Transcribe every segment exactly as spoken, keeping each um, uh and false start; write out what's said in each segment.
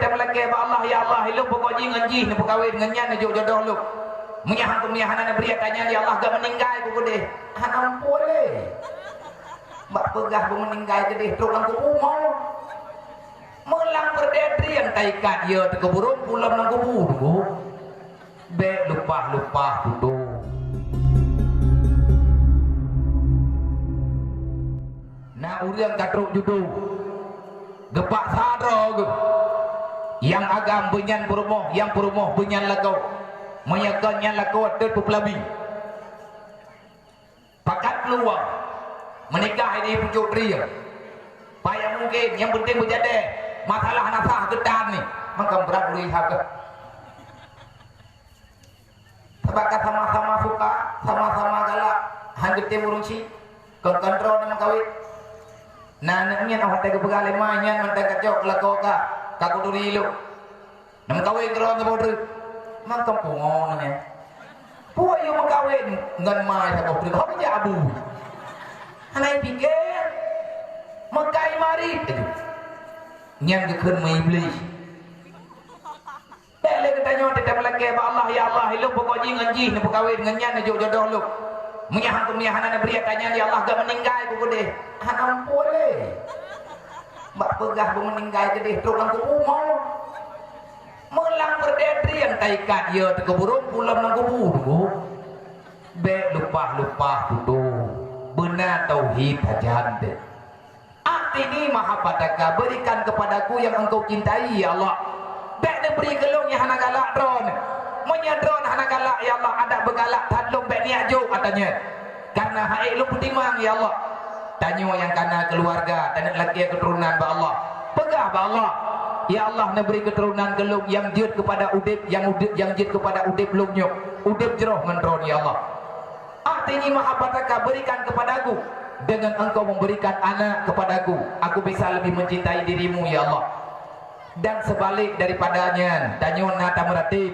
Tameulakée bak Allah, "Ya Allah, ilôn pokok jih ngon jih neupeukawen, ngon nyan neujok jodoh lôn. Meunyo hana, meunyo hana neubri ata nyan, ya Allah, geumeuninggai ku keudeh." Hana muphom lé. Bak peugah beumeuninggai keudeh trok lam kubu mo. Meulang peureudée trieng taikat, ya, teukuburong pulang lam kubu, tunggu. Bék lupah-lupah tutoe. Na ureuëng ka trok judo, geupaksa droe geuh. Nyang agam beunyan peurumoh, nyang peurumoh beunyan lakoe. Meunyoe kon nyan lakoe, teut peupeulabi. Pakat peuluwang meunikah di pucôk trieng. Payah mungken, nyang penting beujadée. Masalah na sah geutan ni, maka brat ulih haba. Sabab ka sama-sama suka, sama-sama galak, han geutem ureuëng chik, kon-kon droe nyang meukawen. Na aneuëk nyan, oh, watée geupeugah lé ma nyan, mantong ka cok lakoe ka, ka kuturi lôn. Neumeukawen keudroe saboh treuk. Mantong pungo nyan. Peue yue meukawen ngon ma saboh treuk? Hana jak abu. Hana pike. Meukai marit. Nyan geukheun meuiblih. Bék lé geutanyoe teutab lakée bak Allah, "Ya Allah, ilôn pokok jih ngon jih neupeukawen, ngon nyan neujok jodoh lôn. Meunyo hana, meunyo hana neubri ata nyan, ya Allah, geumeuninggai ku keudeh." Hana muphom lé. Bak peugah beumeuninggai keudeh trok lam kubu mo. Meulang peureudée trieng taikat, ya, teukuburong pulang lam kubu, tunggu. Bék lupah-lupah tutoe. Beuna tauhid sajan bék. "A'tini mahabbataka, berikan kepadaku yang engkau cintai, ya Allah." Bék neubri keu lôn nyang hana galak droeneuh. Meunyoe droeneuh hana galak, ya Allah, adak beugalak that lôn bék neujok ata nyan. Karena hai lôn peutimang, ya Allah. Tanyoe nyang kana keuluwarga, taneuk lakée keuturonan bak Allah. Peugah bak Allah, "Ya Allah, neubri keuturonan keu lôn nyang jeuet keupada udeb, nyang udeb, nyang jeuet keupada udeb lôn nyoe. Udeb jroh ngon droeneuh, ya Allah." "A'tini mahabbataka, berikan kepadaku, dengan engkau memberikan anak kepadaku, aku bisa lebih mencintai dirimu, ya Allah." Dan seubalik daripada nyan, tanyoe na tameuratéb.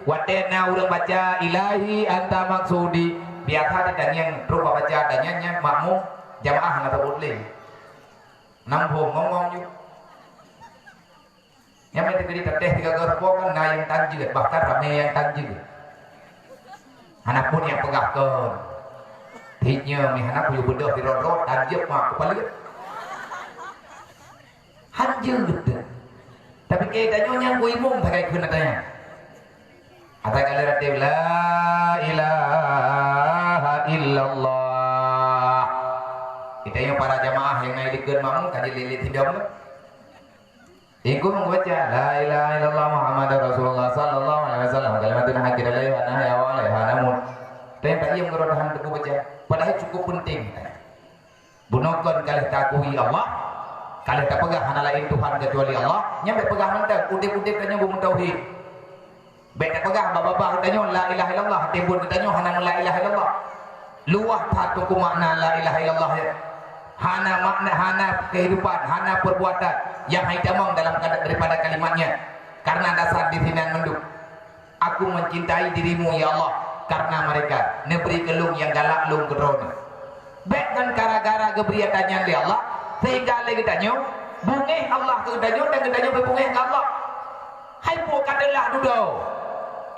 Watée na ureuëng baca, "Ilahi anta maksudi," biasa di tangieng trok baca, tangieng nyan makmum jamaah na teubot lé. Nambong ngomong ju. Nyang meuteukeu di tatéh tiga garis po kan na nyang tan jeuet, bahkan ramé nyang tan jeuet. Hana pun nyang peugah kon. Tiep nyoe meuhana kuyue beudôh di rot-rot, tan jeuet mak keupalet. Han jeuet. Tapi keu tanyoe nyang kuimong sagai kheun ata nyan. Ata ka lheueh ratéb, "La ilaha illallah." Kita nyang para jamaah nyang na di keue makmum ka jililét sidom tu. Ikut membaca, "La ilaha illallah Muhammadar Rasulullah sallallahu alaihi wasallam, kalimatun haqqun la yuhaddiha wa la yuhadamut." Dan tak yang guru tahan teguh baca, padahal cukup penting. Bunoe kon ka lheueh takui Allah, ka lheueh tapeugah hana laén Tuhan kecuali Allah, nyan bék peugah mantong udeb-udeb tanyoe beumeutohid. Bék tapeugah bak babah geutanyoe la ilaha illallah, até buet geutanyoe hana la ilaha illallah. Luwah that teungku makna la ilaha illallah nyan. Hana makna, hana kehidupan, hana perbuatan nyang hai tamong dalam kada-, daripada kalimat nyan. Karena dasar di sinan mandum. Aku mencintai dirimu, ya Allah, karena mereka. Neubri keu lôn nyang galak lôn keu droeneuh. Bék ngon gara-gara geubri ata nyan lé Allah, sehingga lé geutanyoe beungéh Allah keu geutanyoe dan geutanyoe beungéh keu Allah. Hai peue ka teulah dudoe,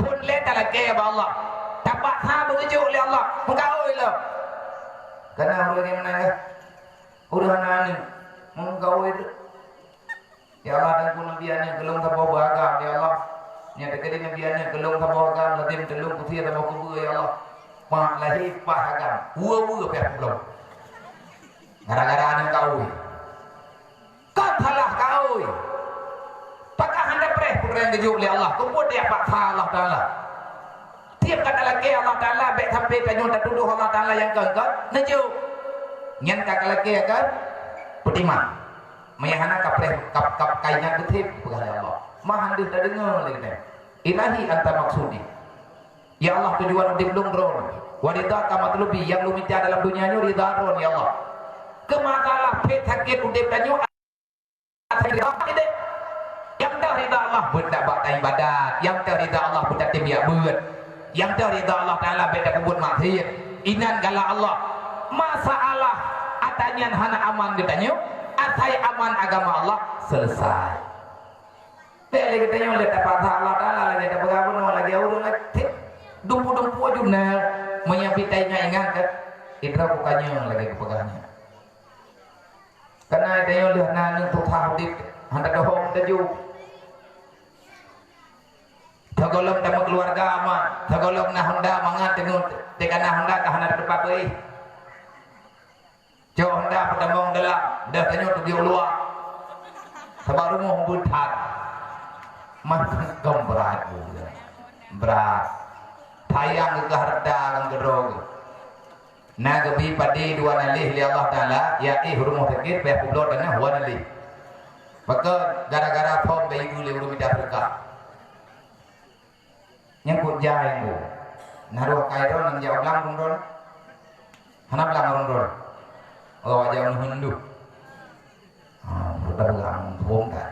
phon lé talakée bak Allah. Tapaksa beugeucok lé Allah, meugaôi lom. Kana ureuëng nyang meunan, ureuëng hana aneuk, meugaôi lom. Ya Allah, dan ku Nabi aneuk keu lôn saboh beuagam, ya Allah. Nyang teukeudi Nabi aneuk keu lôn saboh agam, ladem teulông kusie saboh kubeue, ya Allah. Mak lahé paih agam, dua-dua piah pulo. Gara-gara aneuk gaôi. Kon salah gaôi. Pakon hana preh peureueng geujok lé Allah, keupeue dia paksa Allah Taala. Tiep gata lakée Allah Taala, bék sampai tanyoe tatudoh Allah Taala nyang kon-kon neujok. Nyan ka lakée kan? Peutimang. Meunyo hana kapreh, kap-, kap-, kaingat beutép, peugah lé Allah. Mah han deuh tadeungoe lé geutanyoe. Ilahi anta maksudi. Ya Allah, tujuan udeb lôn droe. Wa ridhaka matlubi, nyang lôn mita dalam donya nyoe ridha droe, ya Allah. Keu masalah phet sakét udeb tanyoe, nyang teuridha Allah beuet bak ibadat, nyang teuridha Allah beuet tatem jak beuet, nyang teuridha Allah Taala bék tapeubuet maksiet. Inan galak Allah. Masalah ata nyan hana aman geutanyoe, asai aman agama Allah, selesai. Lé geutanyoe lé tapaksa Allah Taala lagée tapeugah bunoe lagée ureuëng lagée dumpu-dumpu aju na meunyoe pih taingat-ingat ka idroe bukanya lagée geupeugah nyan. Kana tanyoe lheueh na aneuk tuha udeb hana dohong taju. Teugohlom tameukeuluwarga aman, teugohlom na honda mangat teungeut, teuka na honda ka hana teupat beuih. Cok honda peutamong dalam, dah tanyoe tugiek luwa. Sabab rumoh beuet that. Mantong brat. Brat. Sayang keu hareuta ngon keudroe. Na geubi padé dua nalih lé Allah Taala, ya éh rumoh sakét payah peubloe tanah dua nalih. Pakon gara-gara phon bayeue lé ureuëng mita seudeukah. Nyang kujai nyoe. Na dua kai droe nyang jak blang rong droe. Hana blang rong droe. Oh, jak ngon hundu. Ah, beutôi blang rong kan.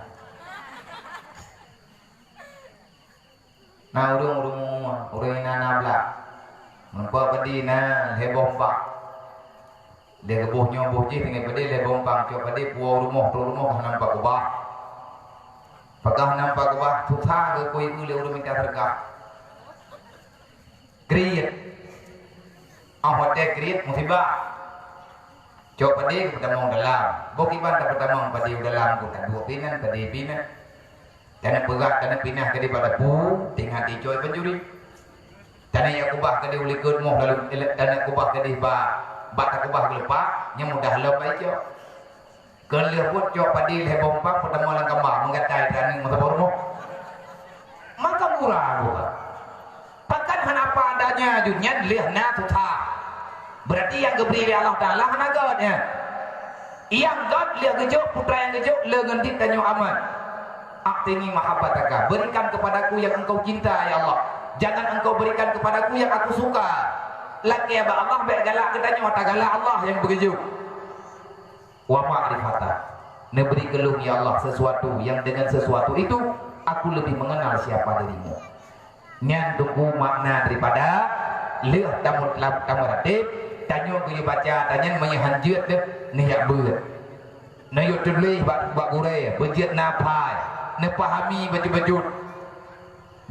Na ureuëng-ureuëng uma, ureuëng inan na blah. Meunyoe padé na lhée boh bak. Lhée geuboh nyoe boh jih teungoh padé lhée boh bak cok padé puwoe rumoh trok rumoh hana nampak keubah. Pakon hana nampak keubah, susah geukui lé ureuëng mita seudeukah. Kriet. Ah watée kriet musibah. Cok padé geupeutamong dalam. Boh kiban tapeutamong padé u dalam ku taduek pinan padé pinan. Taneuk peugah, taneuk pinah keudeh bak dapu, tinggai icok pancuri. Taneuk jak keubah keudeh u likot moh lalu taneuk keubah keudeh bak, bak takeubah geuleupah, nyang mudah lom bak icok. Keu lheueh buet cok padé lhée boh bak peutamong lam kama meugatai taneuk meusaboh rumoh. Maka murah buka. Pakon hana apa adanya aju nyan lheueh na susah. Berarti nyang geubri lé Allah Taala hana göt nyan. Nyang göt lheueh geujok putra nyang geujok le ngon dit tanyoe aman. A'tini mahabbataka, berikan kepadaku yang engkau cinta ya Allah. Jangan engkau berikan kepadaku yang aku suka. Lakée bak Allah bék galak geutanyoe, tagalak Allah nyang beugeujok. Wa ma'rifata. Neubri keu lôn ya Allah sesuatu yang dengan sesuatu itu aku lebih mengenal siapa dirimu. Nyan teungku makna daripada lheueh tamu-, tameuratéb, tanyoe geuyue baca tanyan meunyoe han jeuet deh neujak beuet. Neuyue tuléh bak, bak gurée, beujeuet na phai, neupahami bacut-bacut.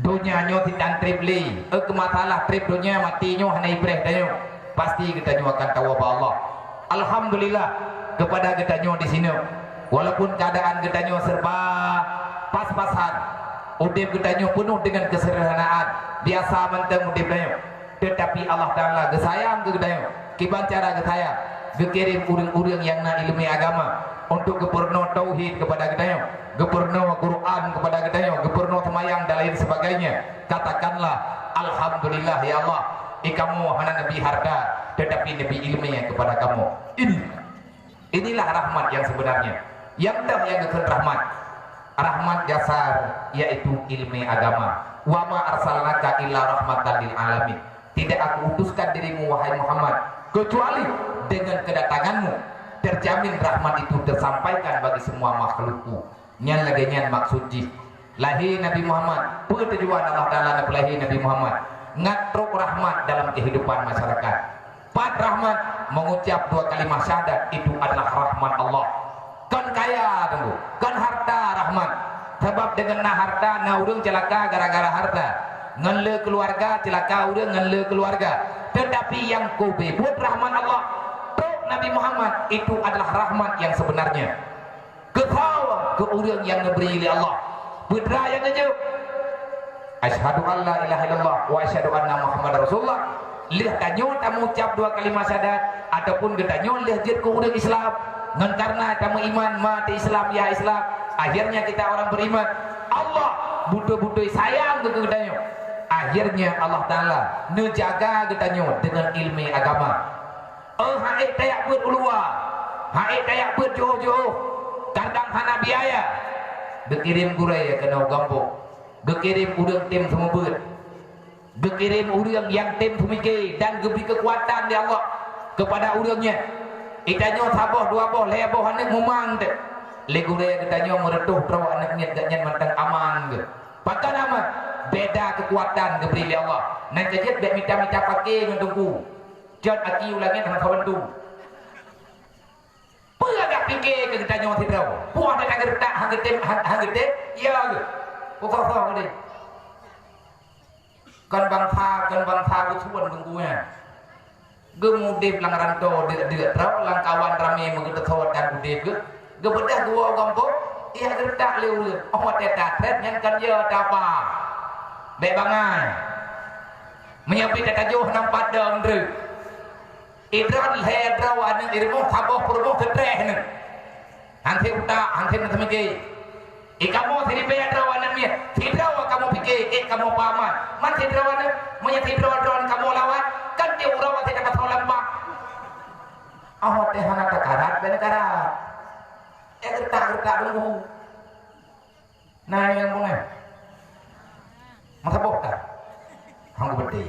Donya nyoe sitan treb lé, eu keu masalah treb donya maté nyoe hana ipreh tanyoe. Pasti geutanyoe akan tawoe bak Allah. Alhamdulillah, keupada geutanyoe di sinoe. Walaupun keuadaan geutanyoe serba pas-pasan, udeb geutanyoe peunoh deungon keuseuderhanaan, biasa mantong udeb tanyoe. Teutapi Allah Taala geusayang keu geutanyoe. Kiban cara geusayang? Geukirém ureuëng-ureuëng nyang na iéleumé agama untuk geupeurunoe tauhid keupada geutanyoe, geupeurunoe Quran keupada geutanyoe, geupeurunoe seumayang dan lain sebagainya. Katakanlah, "Alhamdulillah, ya Allah, eh, kamoe hana neubi hareuta, teutapi neubi iéleumé keupada kamoe." Ini Inilah rahmat yang sebenarnya. Nyang deuh nyang geukheun rahmat. Rahmat dasar, yaitu iéleumé agama. Wa ma arsalnaka illa rahmatan lil alamin. Tidak aku utuskan dirimu, wahai Muhammad, kecuali dengan kedatanganmu, terjamin rahmat itu tersampaikan bagi semua makhlukku. Nyan lagée nyan maksud jih. Lahé Nabi Muhammad, peue tujuan Allah Taala neupeulahé Nabi Muhammad? Ngat trok rahmat dalam kehidupan masyarakat. Pat rahmat? Mengucap dua kalimah syahadat itu adalah rahmat Allah. Kon kaya teungku, kon harta rahmat. Sabab deungon na harta, na ureuëng ceulaka gara-gara harta. Ngon le keuluwarga, ceulaka ureuëng ngon le keuluwarga. Teutapi nyang kobé buet rahmat Allah. Trok Nabi Muhammad, itu adalah rahmat yang sebenarnya. Keu soe? Keu ureuëng nyang neubri lé Allah. Peue teuma nyang neujok? Asyhadu an la ilaha illallah wa asyhadu anna Muhammadar Rasulullah. Lheueh tanyoe tamucab dua kalimah syahadat ataupun geutanyoe lheueh jeuet keu ureuëng Islam, ngon kareuna tameuiman, "Ma teu Islam, ya Islam." Akhirnya kita orang beriman. Allah beutôi-beutôi sayang keu geutanyoe. Akhirnya Allah Taala neujaga geutanyoe deungon iéleumé agama. Oh, han ék tajak beuet u luwa, han ék tajak beuet jiôh-jiôh, kadang hana biaya. Geukirém gurée keunoe gampông, geukirém ureuëng tem seumeubeuet, geukirém ureuëng nyang tem seumike dan geubri keukuatan lé Allah keupada ureuëng nyan. Geutanyoe saboh, dua boh, lhée boh aneuëk mumang teuh. Lé gurée geutanyoe meureutoh droe aneuëk miet geuh nyan mantong aman geuh. Pakon aman? Beda keukuatan geubri lé Allah. Nan cit jeuet bék mita-mita paké ngon teungku. Jot aki u langét hana saban tu. Peue agak pike keu geutanyoe sidroe? Puah dan geureutak han geutem, han, han geutem? Ya geuh. Peue soe-soe udeb? Kon bansa, kon bansa geusuon teungku nyan. Geumudeb lam rantô deuk-deuk droe, lam kawan ramé meugeuteuthot dan udeb geuh. Geubeudôh geuwoe gampông, ia geureutak lé ureuëng. Oh, watée tatreb nyan kon yo tapa. Bék bangai. Meunyoe pih tatajoh nam padang dreuek. Idroe lhée droe aneuk di rumoh, saboh peurumoh geutreh neuh. Hanse utak, hanse meuteumike. I kamoe siribée droe aneuk miet, sidroe kamoe pike, ék kamoe paman. Man sidroe aneuk, meunyoe sidroe droe kamoe lawat, kan tiep uroe watée tapasoe lambak. Oh, watée hana takarat, bèk karat. Eh, geutak-geutak deungoe. Nah, nyang beungéh. Masa boh ka? Hang geubeudé.